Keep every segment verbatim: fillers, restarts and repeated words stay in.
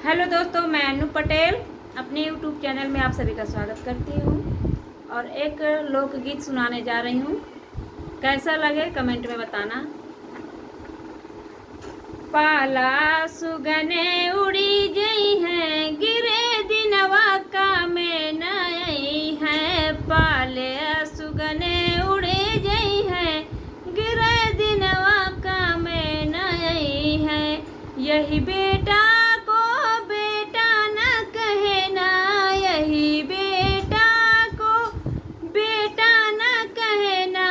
हेलो दोस्तों, मैं अनु पटेल, अपने YouTube चैनल में आप सभी का स्वागत करती हूँ और एक लोकगीत सुनाने जा रही हूँ। कैसा लगे कमेंट में बताना। पाला सुगने उड़ी जइहैं, गिरे दिनवा कामे न अइहैं। पाला सुगने उड़ी जइहैं, गिरे दिनवा कामे न अइहैं। यही बेटा को बेटा न कहेना, यही बेटा को बेटा न कहेना।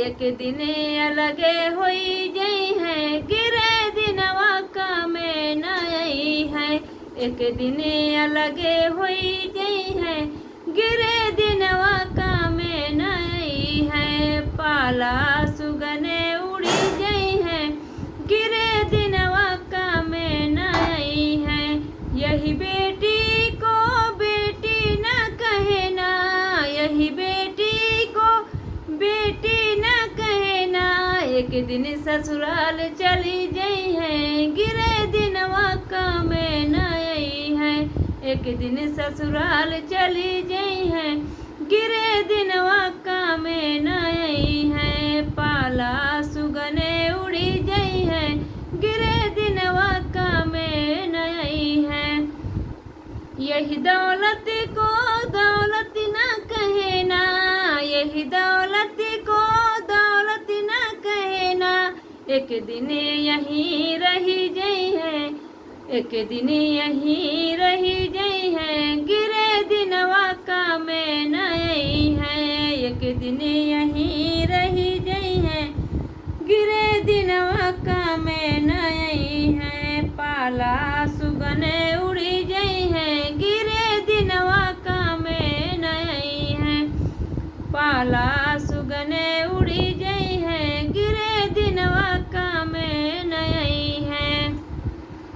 एक दिन अलगे होई जइहैं, गिरे दिनवा कामे न अइहैं। एक दिन अलगे होई जइहैं, गिरे दिनवा कामे न अइहैं। पाला सुगने उड़ी जइहैं, गिरे दिनवा कामे न अइहैं। यही बेटी को बेटी न कहेना, यही बेटी को बेटी न कहेना। एक दिन ससुराल चली जइहैं, गिरे दिनवा कामे न अइहैं। एक दिन ससुराल चली जइहैं, गिरे दिनवा कामे न अइहैं। पाला सुगने उड़ी जइहैं, गिरे दिनवा कामे न अइहैं। यही दौलत को दौलत न कहेना, यही दौलत को दौलत न कहेना। एक दिन यहीं रही जइहैं, एक दिन यहीं रही जइहैं, गिरे दिनवा कामे न अइहैं। एक दिन यहीं रही जइहैं, गिरे दिनवा कामे न अइहैं। पाला सुगने उड़ी जइहैं, गिरे दिनवा कामे न अइहैं। पाला सुगने उड़ी जइहैं,